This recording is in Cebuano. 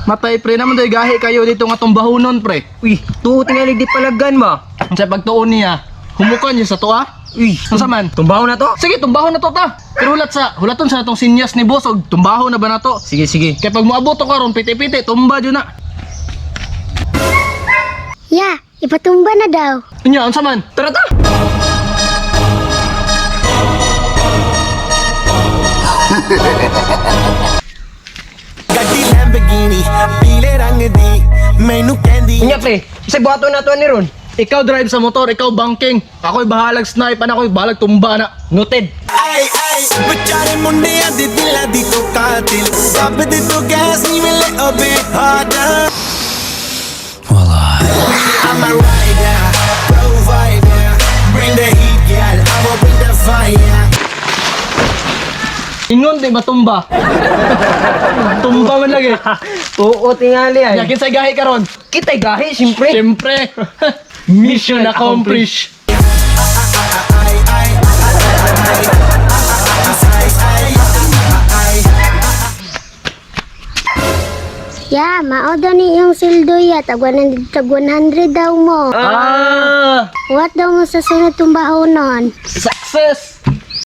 Matay pre naman doy gahi kayo dito nga tumbahonon, pre. Uy, tuo tingali di palagan ba? Sa pagtuon niya, humukan niya sa tuwa. Uy, Unsa man? Tumbaho na to. Sige, tumbahon na to ta. Pero hulat sa, hulaton sa natong sinyas ni boss og tumbaho na ba na to? Sige, sige. Kay pag moabot ko karon piti-piti, tumba jud na. Ya, ipatumba na daw. Unya, unsa man? Tara ta. ਗੱਡੀ Lamborghini ਪੀਲੇ ਰੰਗ ਦੀ ਮੈਨੂੰ ਕਹਿੰਦੀ Unya pre, isay buhaton na to ni ron. Ikaw drive sa motor, ikaw banking. Ako'y bahalag snipe, ana ako'y bahalag tumba na. Noted. ਆਏ ਆਏ ਵਿਚਾਰੇ ਮੁੰਡਿਆਂ ਦੇ ਦਿਲਾਂ ਦੀ ਤੂੰ ਕਾਤਿਲ ਸਭ ਦੇ ਤੂੰ ਗੈਸ ਨਹੀਂ ਮਿਲੇ ਅਬੇ harder. I'm a rider, provider. Bring the heat, girl. I will bring the fire. Ingon di matumba. Tumba man lagi. Oo, tingali ay. Yakin sa gahi karon. Kita'y gahi, siyempre. Siyempre. Mission accomplished. Ya, mao daw ni iyong sildo ya. Tag 100, tag 100 daw mo. Ah, What daw mo sa sunod tumbahonon? Success.